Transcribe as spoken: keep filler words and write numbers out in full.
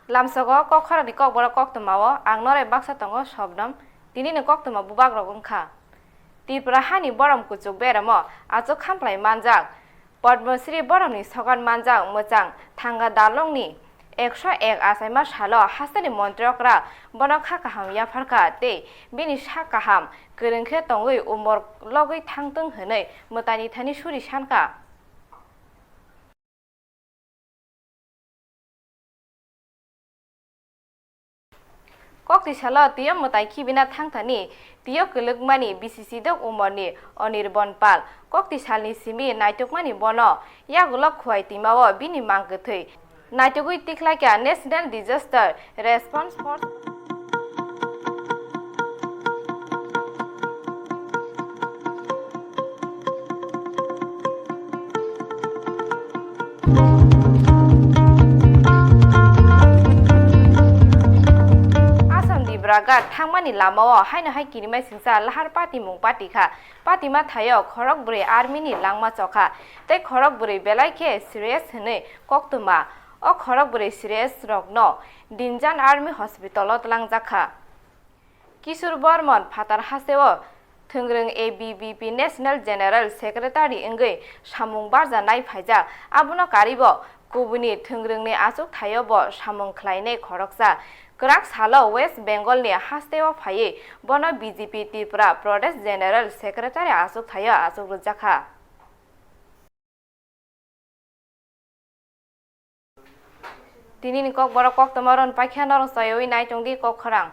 Lamsogo kokkhorokni kokborok koktwmao ang noroi baksa tongo Sobnam. Tinini koktwma bubagrok wngkha: Tripura hani borom kuchuk beramo achuk khamplai manjak, Padma Shri boromni sogan manjak mwchang thanga dalongni ekso ek achaima salo hasteni montri okra bono kha kaham yapharkha tei bini sak kaham kwrwngkhe tongwi umor logwi thangtwng hwnwi mwtaini thani suri sankha. Kokti salo twiyo mwtai khibina thangthani twiyo kwlwkmani B C C dok umorni Anirban Pal kokti salni simi naitukmani bono yagulo khuai twimao bini mang kwthwi naitugwi tikhlaikha National Disaster Response Force. Assam Dibrugarh thangmani lamao haino hai kirimai singsa lahar patimung patikha. Patima thaio khorok bwrwi army ni langma chokha tei khorok bwrwi belai khe serious hwnwi koktwma. O khorok bwrwi serious rokno Dinjan Army Hospital o twlangjakha. Kishore Bormon phatar hasteo thwngrwng A B V P National General Secretary wngwi samung barja nai phaijak, abono karibo kubuni thwngrwngni achuk thaio bo samung khlainai khoroksa. Kwrak salo West Bengal ni hasteo phaiwi bono B J P Tripura Pradesh General Secretary achuk thaio achuk rwjakha. Tinini kokborok koktwma ron paikha norok chaywi naitung di kok khorang.